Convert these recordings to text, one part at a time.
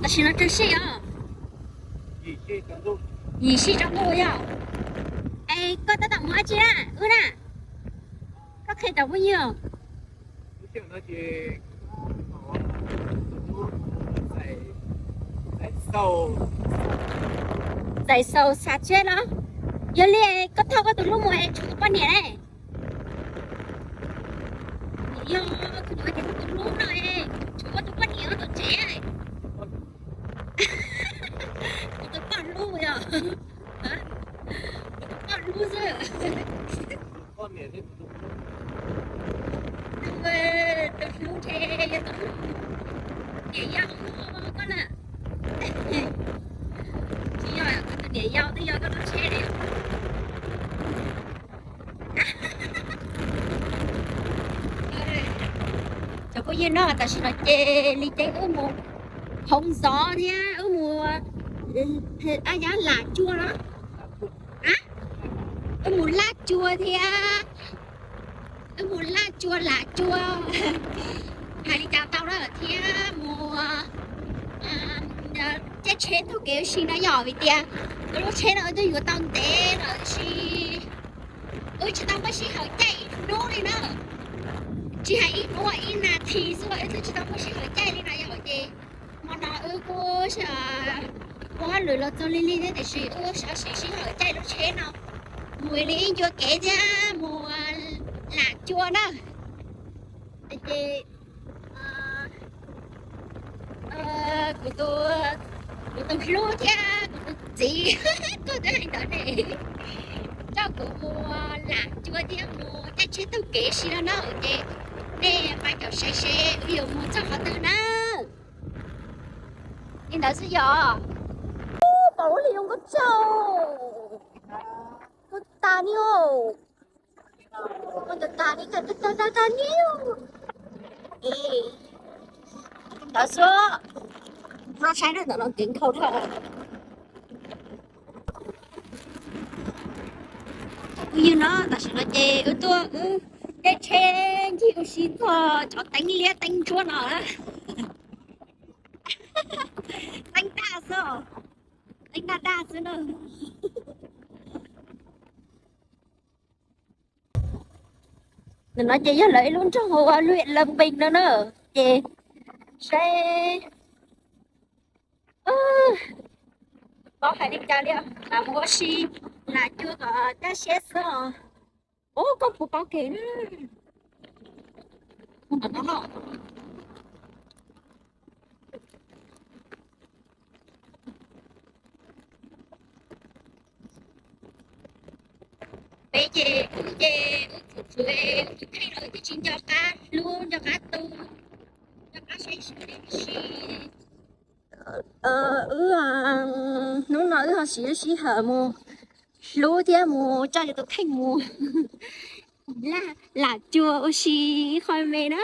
Sim no rau sij os. Yim sij tsaus ntuj yog. Es koj tab tom mus dab tsi na, wb na? Koj qhia rau phooj ywg. Txais xaus xa tsheb los? Yog li koj thauj koj tus hlub mus es tshuav tus poj niam ne? Yog, kuv tus hlub no es tshuav koj tus poj niam tom tsev. Kuv tus poj hlub yog, kuv tus poj hlub xwb. Tus hlub ntshe yog tus niam yau koj na. Tsis yog, koj tus niam yau twb yog koj lub tsheb li. Cov phooj ywg no, tam sim no ces li ces wb mus hauv zov thiab wb mus, ab, yog Lam Cua no, wb mus Laj Cua thiab, wb mus Laj Cua, Lam Cua, hais li cas tau na, thiab mus caij tsheb taug kev ua si no yog vim tias wb lub tsheb no wb twb yuav tau ntev lawm tiam sis wb tsis tau muaj sij hawm caij ib hnub li na. Tsis hais ib hnub, ib nas this xwb wb twb tsis tau muaj sij hawm caij li na yom. Ces hmo no wb kuj ua hauj lwm los txog lig lig thiab tiam sis wb sawv siv sij hawm caij lub tsheb no mus li ncua kev thiab mus Lam Cua na. Ces kuv tus, kuv tus hlub thiab kuv tus txiv, koj twb hais ntawd ne, coj kuv mus Lam Cua thiab mus caij tsheb taug kev si no na. Ces nej pab caum seb seb wb yuav mus txog qhov twg na. Li ntawd xwb yog. Pom ua li zoo nkauj tsaug, nkauj tas ni, nkauj tas tas ni, tas tas tas tas ni. Ntawd xwb, no saib na, ntawm no kev nkhaus dhau. Phooj ywg no, tam sim no ces wb tuaj wb caij tsheb ncig ua si txog cov teeb liab teeb ntsuab no. Teeb daj xwb, teeb daj daj xwb na. Ntawm no ces yog lawv ib lub nroog hu ua Lwm Lawm Npees no na. Ces saib, paub hais li cas li, lam mus ua si, lam cua kom caj siab xwb os. Ub, koj puas paub kev na? Peb ces, ces wb txwv txwv, wb tus kheej los wb twb tsis nco qab hlub nco qab tu, nco qab saib xyuas li si. Wb, hnub no wb ho siv lub sij hawm mus hlub thiab mus coj yus tus kheej mus lam cua ua si qho me na.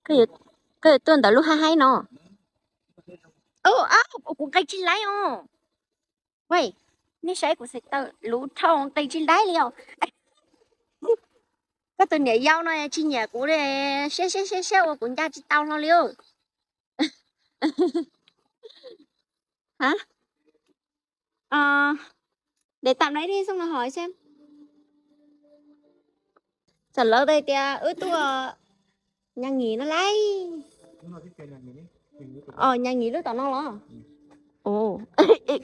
Koj yuav tuaj ntawm lub hab haib no. Kuv nqis tsis laib os. Nej saib kuv xaim taw luv dhau nqis tsis laib li os. Koj tus niam yau no tsis nyiam kuv, siab siab siab siab ua kuv ncav tsis tau hlo li. Hab, để tạm này đi xong rồi hỏi xem. Txawm lawv tias wb tuaj nhà nghỉ no lauj. Ồ, nhà nghỉ lub tom no los? Ồ,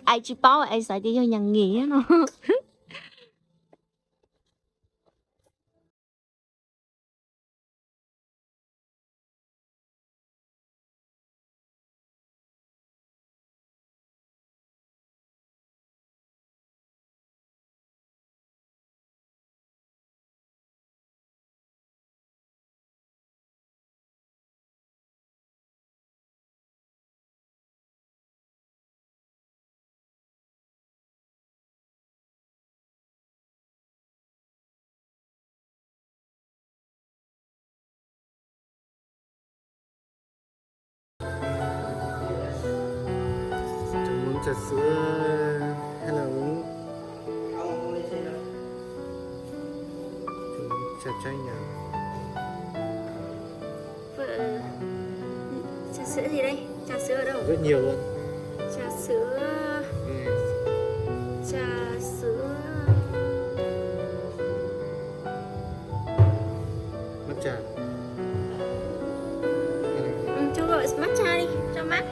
es tsis paub, es xav tias yog nhà nghỉ no. Hello. Trà chanh nhỉ? Ờ, trà sữa gì đây? Trà sữa ở đâu? Rất nhiều luôn. Trà sữa. Ừ. Trà sữa. Matcha. Ừ, cho gọi matcha đi, cho mát.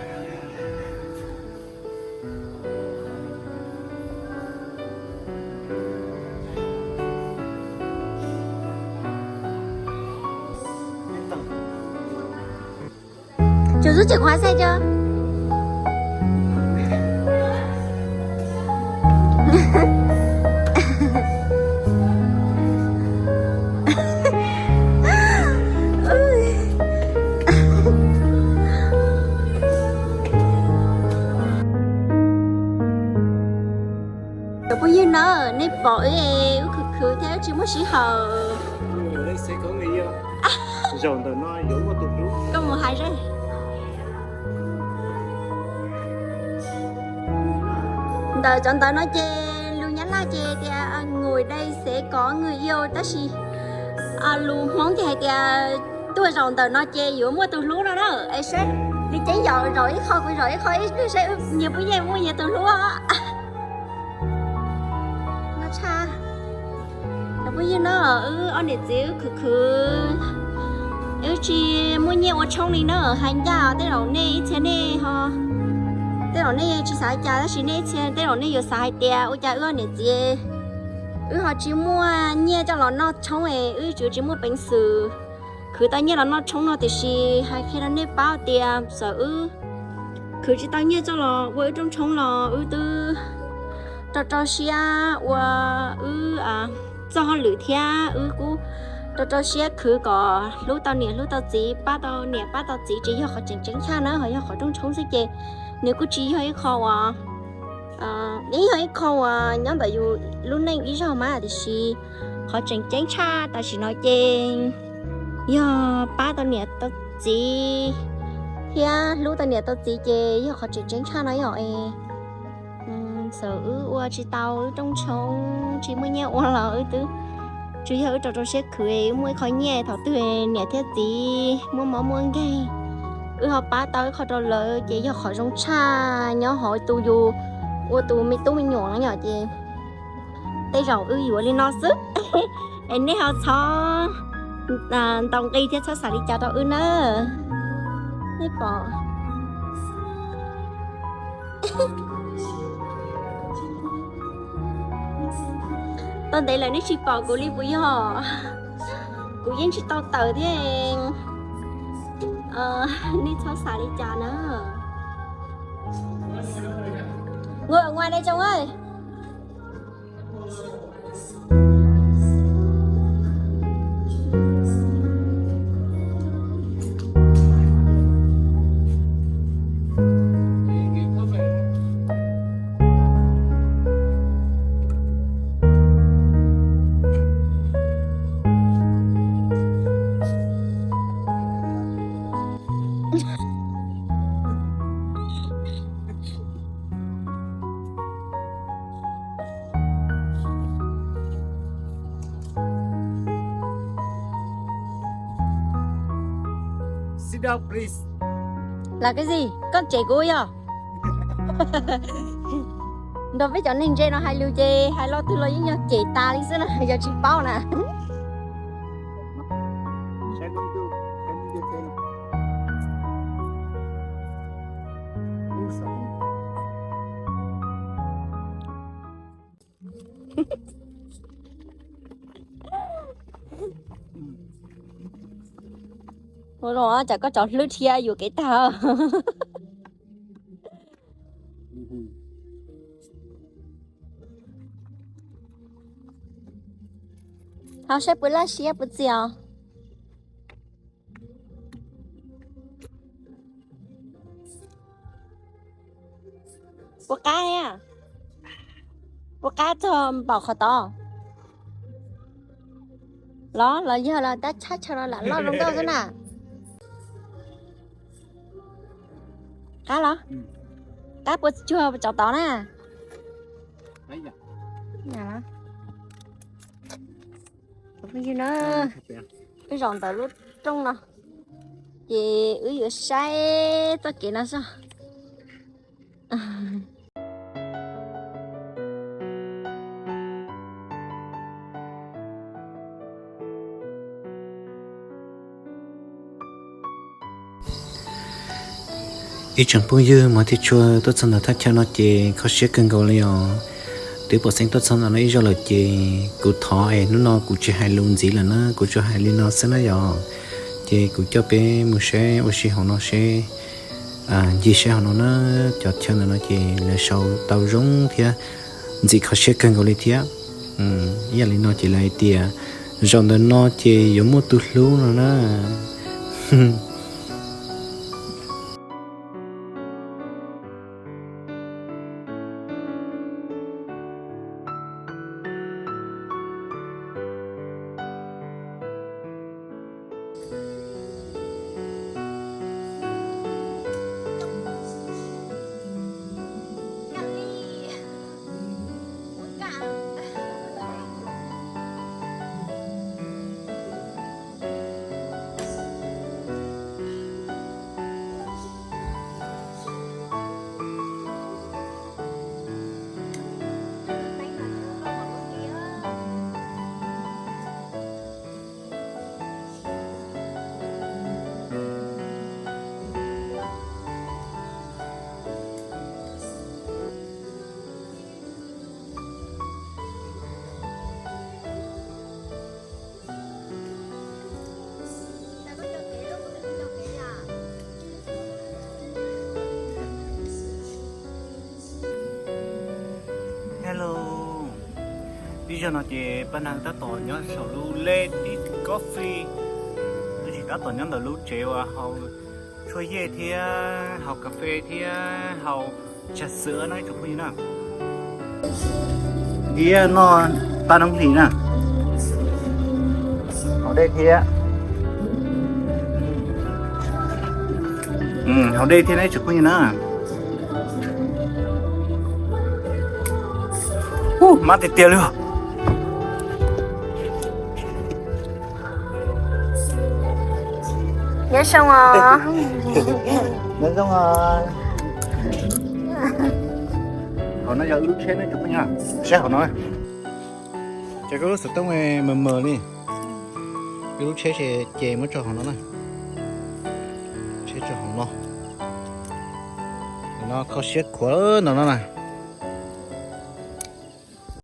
Chủ rút chìa khóa xe chưa? Cov phooj ywg na, nej pom wb, wb khwv khwv thiab wb tsis muaj sij hawm. Zaum ntawm no yuav muaj tus hlub. Koj mus hais seb. Ntawm cov ntawv no ces lus Nyab Laj ces tias ngồi đây sẽ có người yêu, tab sis lus Hmoob ces hais tias tuaj zaum ntawm no ces yuav muaj tus hlub no na. Es seb, nws ceeb yam zaum ib qho kuv zaum ib qho, ib pliag seb wb nyias puas yeej muaj nyias tus hlub. No tshaj. Cov phooj ywg na, wb ob niam txiv wb khwv khwv, wb tsis muaj nyiaj ua tshoob li na. Hais ncaj tej zaum nej ib txhia nej ho, tej zaum nej tsis xav cas, tab sis nej ib txhia tej zaum nej yuav xav hais tias ua cas wb ob niam txiv wb ho tsis muaj nyiaj coj los noj tshoob es wb tsuas tsis muaj peev xwm khwv tau nyiaj los noj tshoob no, tiam sis hais qhia rau nej paub tias txawm wb khwv tsis tau nyiaj coj los ua wb rooj tshoob los wb twb rau rau siab ua wb txoj hauj lwm thiab wb kuj rau rau siab khwv kom hlub tau niam hlub tau txiv, pab tau niam pab tau txiv, ces yog qhov tseem ceeb tshaj na. Ho yog qhov rooj tshoob xwb ces nws kuj tsis yog ib qho uas, yeej yog ib qho uas nyob ntawm yus lub neej ib zaug mas, tiam sis qhov tseem ceeb tshaj tam sim no ces yog pab tau niam tau txiv thiab hlub tau niam tau txiv ces yog qhov tseem ceeb tshaj no yom. Txawm wb ua tsis tau wb rooj tshoob, tsis muaj nyiaj ua los wb twb tsuas yog wb rau rau siab khwv, wb muaj ib qho nyiaj thaum twg niam thiab txiv muaj mob muaj nkeeg, wb ho pab tau ib qho rau lawv ces yog qhov zoo tshaj nyob hauv tus yus ua tus me tub me nyuam no yom. Ces tej zaum wb yuav li no xwb, es nej ho txhob ntaus nqi thiab txhob xav li cas rau wb na. Nej pom tau ntev lawm nej tsis pom kuv li puas yog? Kuv yeej tsis tau tawm thiab, nej txhob xav li cas na. Ngồi ở ngoài đây chồng ơi. Sit down, please. Làm cái gì? Koj cem kuv yog? Nrog peb cov neeg ntse no hais lus ces hais lo twg los yeej yog cem tas li xwb na, yog tsis paub na. Ua los tsam koj tso hlwb thiab yuam kev tag. Hos saib puas laj siab puas txias os. Puas qab, puas qab txog npaum qhov tod los? Los yog los tab tshab chaw no lam loj zoo nkauj xwb na. Qab los? Qab puas tsuag tso tod na? Phooj ywg na, wb zaum ntawm lub rooj no, ces wb yuav saib txoj kev no xwb. Ib tsoom phooj ywg, mas thiaj tshua tuaj txog ntawm thaj chaw no ces kho siab kawg nkaus li os. Twb pom xeeb tuaj txog ntawm no ib zaug lawm ces kuv thov es hnub no kuv tsis hais lus ntxiv lawm na, kuv tsuas hais li no xwb na yom. Ces kuv coj peb mus saib ua si hauv no seb, ncig saib hauv no na, cov chaw ntawm no ces lawv sau tau zoo thiab ntxim kho siab kawg nkaus li thiab. Ib yam li no ces lawv hais tias zaum ntawm no ces yuav muaj tus hlub no na. Hello, ib zaug no ces pab neeg tab tom nyob saum lub Lady Coffee, tab tom nyob ntawm lub tsev uas haus tshuaj yej thiab haus kas fes thiab haus tsag xwm no ib tsoom phooj ywg na. Thiab noj paj noob hlis na. Haus dej thiab, haus dej thiab na ib tsoom phooj ywg na. Mab tiag tiag li. Nyob zoo os. Nyob zoo os. Hauv no yog wb lub tsheb na tsoom phooj ywg, saib hauv no. Ces koj lub xov tooj mos mos li. Wb lub tsheb ces muab tso hauv no na. Tsheb tso hauv no. No kho siab khuav no no na.